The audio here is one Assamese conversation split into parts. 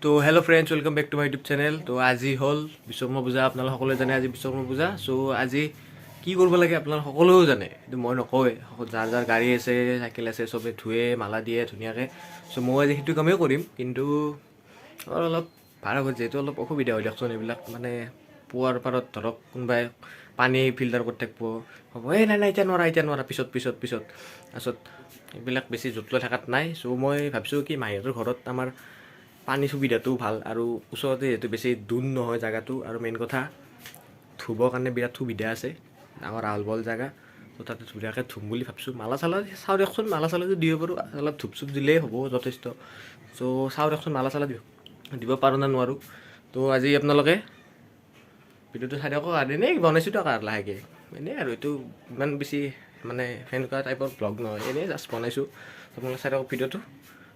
তো hello friends, welcome back to my YouTube channel. তো আজি হ'ল বিশ্বকৰ্মা পূজা। আপোনালোক সকলোৱে জানে আজি বিশ্বকৰ্মা পূজা। চ' আজি কি কৰিব লাগে আপোনালোক সকলোৱেও জানে, কিন্তু মই নকওঁৱেই। যাৰ যাৰ গাড়ী আছে, চাইকেল আছে, চবে ধুৱে, মালা দিয়ে ধুনীয়াকৈ। চ' ময়ো আজি সেইটো কামেই কৰিম, কিন্তু অলপ ভাড়া ঘৰত যিহেতু অলপ অসুবিধা হয় দিয়কচোন। এইবিলাক মানে পুৱাৰ পাৰত ধৰক কোনোবাই পানী ফিল্টাৰ কৰি থাকিব, হ'ব, এই নাই নাই, এতিয়া নোৱাৰা, এতিয়া নোৱাৰা, পিছত পিছত পিছত। তাৰপিছত এইবিলাক বেছি জোঁট লৈ থকাত নাই। চ' মই ভাবিছোঁ কি মাহীহঁতৰ ঘৰত আমাৰ পানী সুবিধাটোও ভাল আৰু ওচৰতে যিহেতু বেছি দূৰ নহয় জেগাটো, আৰু মেইন কথা ধুবৰ কাৰণে বিৰাট সুবিধা আছে, ডাঙৰ আহল বহল জেগা। তো তাতে ধুনীয়াকৈ ধুম বুলি ভাবিছোঁ। মালা চালা চাওঁ দিয়কচোন, মালা চালা যদি দিব পাৰোঁ, অলপ ধূপ চুপ দিলেই হ'ব যথেষ্ট। চ' চাওঁ দিয়কচোন মালা চালা দিব পাৰোঁ নে নোৱাৰোঁ। তো আজি আপোনালোকে ভিডিঅ'টো চাই থাকক। আৰু এনেই বনাইছোঁ দিয়ক আৰু লাহেকৈ এনেই, আৰু এইটো ইমান বেছি মানে সেনেকুৱা টাইপৰ ব্লগ নহয়, এনেই জাষ্ট বনাইছোঁ। আপোনালোকে চাই থাকক ভিডিঅ'টো।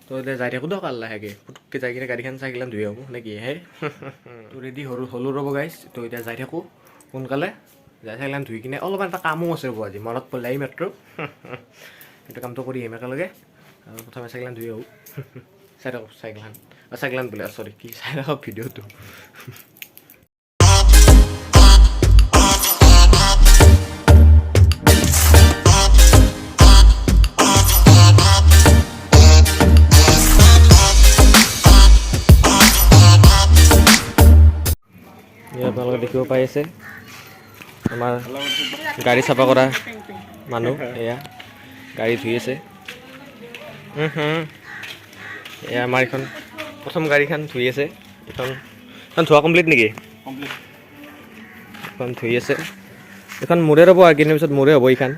তো এতিয়া যাই থাকোঁ দিয়ক আৰু লাহেকৈ পুটুককৈ যাই কিনে গাড়ীখন চাইকেলখন ধুই আহোঁ নেকি হে। তো ৰেডি হ'লো ৰ'ব গাইছ। তো এতিয়া যাই থাকোঁ সোনকালে যাই চাইকেলখন ধুই কিনে, অলপমান এটা কামো আছে ৰ'ব, আজি মনত পৰিলে এই মাত্ৰ, সেইটো কামটো কৰি আহিম একেলগে। আৰু প্ৰথমে চাইকেলখন ধুই আহোঁ। চাই থাকক চাইকেলখন, চাইকেলখন বোলে, চৰি, কি, চাই থাকক ভিডিঅ'টো। এয়া আপোনালোকে দেখিব পাই আছে আমাৰ গাড়ী চাফা কৰা মানুহ, এয়া গাড়ী ধুই আছে। এয়া আমাৰ এইখন প্ৰথম গাড়ীখন ধুই আছে। এইখন ধোৱা কমপ্লিট নেকি? এইখন ধুই আছে। এইখন মোৰে ৰ'ব, আৰু কেইদিনৰ পিছত মোৰে হ'ব। এইখন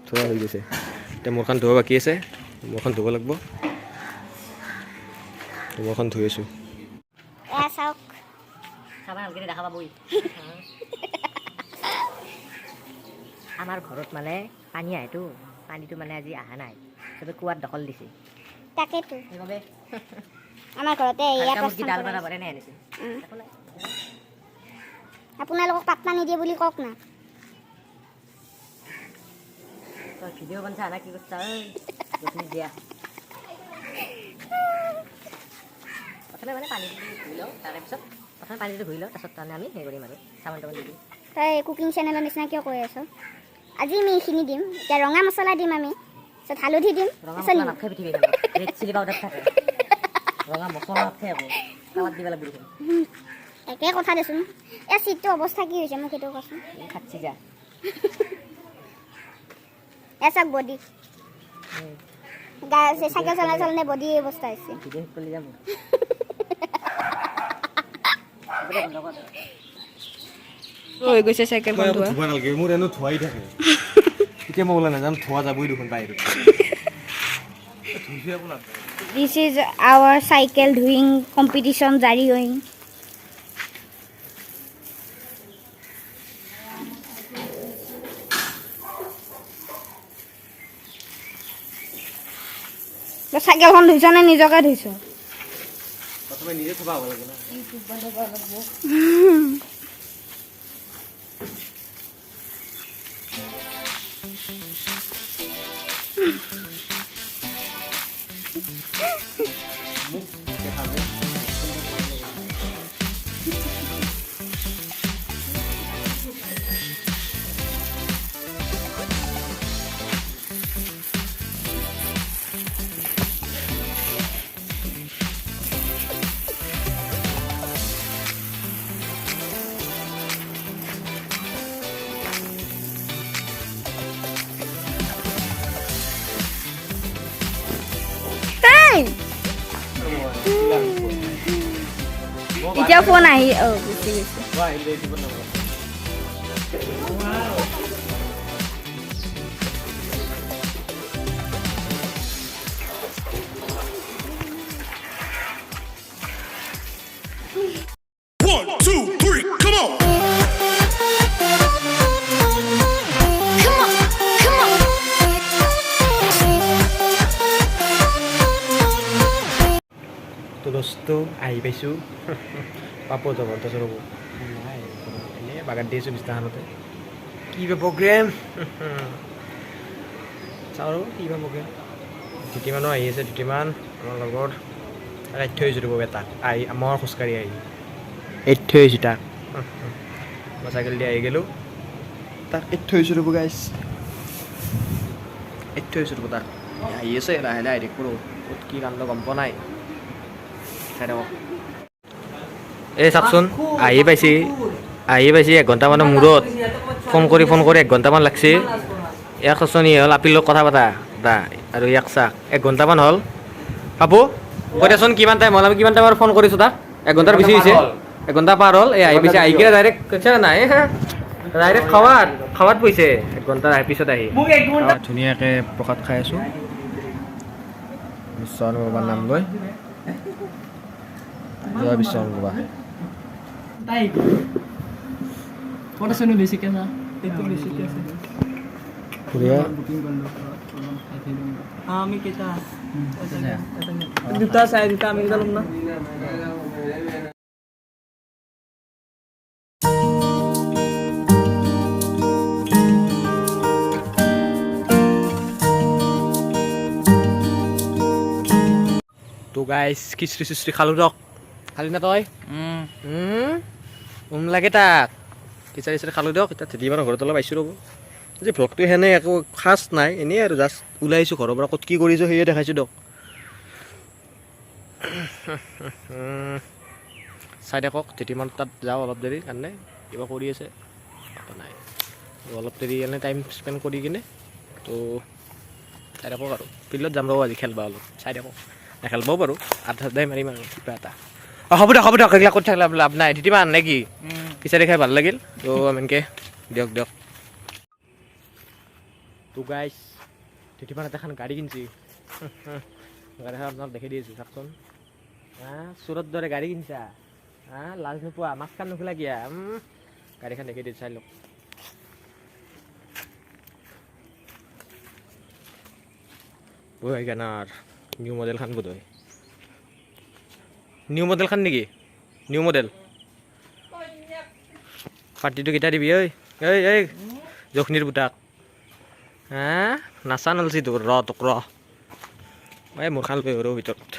ধোৱা হৈ গৈছে, এতিয়া মোৰখন ধোৱা বাকী আছে। মোৰখন ধুব লাগিব, মোৰখন ধুই আছোঁ। এয়া চাওক। চাবা, ভালকে দেখা পাবই। আমাৰ ঘৰত মানে পানী আহেতো, পানীটো মানে আজি অহা নাই, চবে কুঁৱাত দখল দিছে। তাকেতো। সেইবাবে আমাৰ ঘৰতে এয়া হালকা মুৰ্গী প্ৰস্থান ডাল কৰা বনাব হৈছে। নে আনিছে। একো নাই। আপোনালোকক পাত্তা নিদিয়ে বুলি কওক না। তই ভিডিঅ' বনছা না কি কৰছা? ঐ ৰশ্মি দিয়া। প্ৰথমে মানে পানীটো ধুই লওঁ, তাৰে পিছত প্ৰথমে পানীটো ধুই লওঁ, তাৰপিছত তাৰমানে আমি হেৰি কৰিম আৰু চাবোন তাবোন দি দিম। তই কুকিং চেনেলৰ নিচিনা কিয় কৈ আছ? আজি আমি এইখিনি দিম, এতিয়া ৰঙা মছলা দিম আমি, তাৰপিছত হালধি দিম। ৰঙা তাৰপিছত মছলা নাথাকে পৃথিৱীখনত, ৰেড চিলি পাউডাৰ থাকে। ৰঙা মছলা নাথাকে আকৌ, কালাৰ দিব লাগিব দেখোন। একে কথা দেচোন। এই চিটটো অৱস্থা কি হৈছে মোক সেইটো কচোন। এই খাচ্ছি যা। এ চাওক বডি, চাইকেল চলাই চলাই বডি অৱস্থা হৈছে। ভিডিঅ' শেষ কৰি যাম। হৈ গৈছে চাইকেলখন ধোৱা। ধুব নালাগে, মোৰ এনেও ধোৱাই থাকে। এতিয়া মই ওলাই নাযাম, ধোৱা যাবই দেখোন বাহিৰত। This is our cycle ধুইং competition জাৰি গোয়িং। চাইকেলখন ধুইছ নে নিজকে ধুইছ? প্ৰথমে নিজে থোপা হ'ব লাগে না। মোক দেখাবে। এই! এতিয়া ফোন আহি, অ, গুচি গৈছে। মই আহিলে দিব নালাগে। One, two, three, come on! Come on, come on. তো দোস্ত, আহি পাইছোঁ। পাপো যাব তাৰপিছত ৰ'ব নাই, এনেই বাগান দি আছোঁ বিছনাখনতে। কি বা প্ৰগ্ৰেম চাওঁ আৰু, কি বা প্ৰগ্ৰেম। ধুতিমানো আহি আছে, ধুতিমান। আমাৰ লগৰ এৰি থৈ আহিছোঁ ৰ'ব তাক আহি মই খোজকাঢ়ি আহি এৰি থৈ আহিছোঁ তাক। মই চাইকেল দি আহি গ'লোঁ, তাক এৰি থৈ আহিছোঁ ৰ'ব গাইছ, এৰি থৈ আহিছোঁ ৰ'ব তাক। আহি আছে লাহে লাহে আহি থাকিব ৰ'ব, ক'ত কি কাণ্ড গম পোৱা নাই, চাই থাকক। এই চাওকচোন, আহি পাইছি, আহি পাইছি 1 ঘণ্টামানৰ মূৰত। ফোন কৰি ফোন কৰি 1 ঘণ্টামান লাগছি। ইয়াক চাচোন, ই হ'ল আপিৰ লগত কথা পাতা দা আৰু ইয়াক চাক, 1 ঘণ্টামান হ'ল। পাপু, কৈ দেচোন কিমান টাইম হ'ল? আমি কিমান টাইমৰ ফোন কৰিছোঁ তাক? 1 ঘণ্টাৰ বেছি হৈছে, 1 ঘণ্টা পাৰ হ'ল। এই আহি পাইছে, আহি কিনে ডাইৰেক্ট কৈছে নাই, ডাইৰেক্ট খাৱাত খাৱাত পৰিছে 1 ঘণ্টা পিছত আহি। ধুনীয়াকৈ প্ৰসাদ খাই আছোঁ বিশ্বকৰ্মা বাবাৰ নাম লৈ। জয় বিশ্বকৰ্মা বাবা। ক'ত আছেনো বেছিকে না এইটো বেছিকে আছে। বঢ়িয়া। আমি কেইটা? দুটা চাই দুটা আমি কেইটা ল'ম না। তো গাইছ, খিচিৰি চিচৰি খালোঁ দিয়ক। খালি না তই? উম লাগে তাক। খিচাৰি চিচাৰি খালোঁ দিয়ক। এতিয়া ধেতিমানৰ ঘৰত অলপ আহিছোঁ ৰ'ব। আজি ভ্লগটো সেনে একো খাচ নাই, এনেই আৰু জাষ্ট ওলাই আহিছোঁ ঘৰৰ পৰা, ক'ত কি কৰিছোঁ সেয়ে দেখাইছোঁ দিয়ক। চাই থাকক। ধেতিমান তাত যাওঁ অলপ দেৰি কাৰণে, কিবা কৰি আছে একো নাই, অলপ দেৰি এনে টাইম স্পেণ্ড কৰি কিনে। তো চাই থাকক আৰু ফিল্ডত যাম ৰ'ব আজি খেলবা অলপ, চাই থাকক। নেখেলবও পাৰোঁ, আধা আধাই মাৰিম আৰু কিবা এটা। অঁ, হ'ব দিয়ক, হ'ব দিয়ক, এইগিলা ক'ত থাকিলে লাভ নাই। ধেতিমান নে কি, খিচাৰি খাই ভাল লাগিল। তো এনেকৈ দিয়ক দিয়ক। তো গাইছ, ধেতিমান এখন গাড়ী কিনছি। গাড়ীখন আপোনাক দেখি দি আছোঁ, চাওকচোন। হা, চোৰৰ দৰে গাড়ী কিনছা, হা? লাজ নোপোৱা? মাস্কখন নোখোলা কিয়া? গাড়ীখন দেখি দিছোঁ, চাই লওক। ৱেগনাৰ নিউ মডেলখন বোধ হয়। নিউ মডেলখন নেকি? New model. পাৰ্টিটো কেতিয়া দিবি? ঐ ঐ ঐ, জখনিৰ পুতাক, হা? নাচা নলছি তোৰ। ৰ, তোক ৰ, এই মোৰ খান লৈ ৰ ভিতৰত।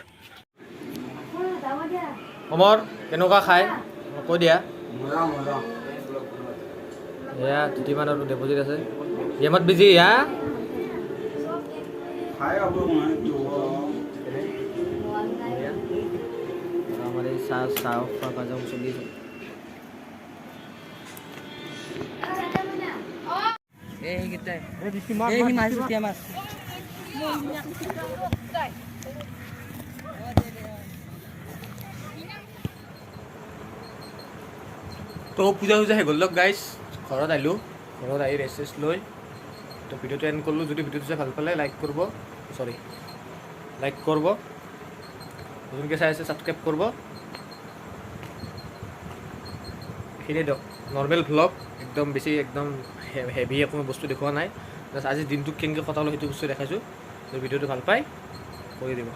অমৰ, কেনেকুৱা খাই কৈ দিয়া। এয়া তিতিমান আৰু দেৱজিত আছে গেমত বিজি। হা, আমাৰ এই চাহ চাহ খোৱা কাৰ্যক্ৰম চলি আছে। এইকেইটাই এই মাছ, এতিয়া মাছ। তো পূজা চূজা শেষ হ'ল লগ গাইছ, ঘৰত আহিলোঁ। ঘৰত আহি ৰেষ্ট চেষ্ট লৈ তো ভিডিঅ'টো এণ্ড কৰিলোঁ। যদি ভিডিঅ'টো চাই ভাল পালে লাইক কৰিব, চৰি, লাইক কৰিব, নতুনকৈ চাই আছে ছাবস্ক্ৰাইব কৰিব। এইখিনিয়ে দিয়ক, নৰ্মেল ভ্লগ, একদম বেছি একদম হেভি একো বস্তু দেখুওৱা নাই। জাষ্ট আজি দিনটো কেনেকৈ কটালোঁ সেইটো বস্তু দেখাইছোঁ। যদি ভিডিঅ'টো ভাল পায় কৰি দিব।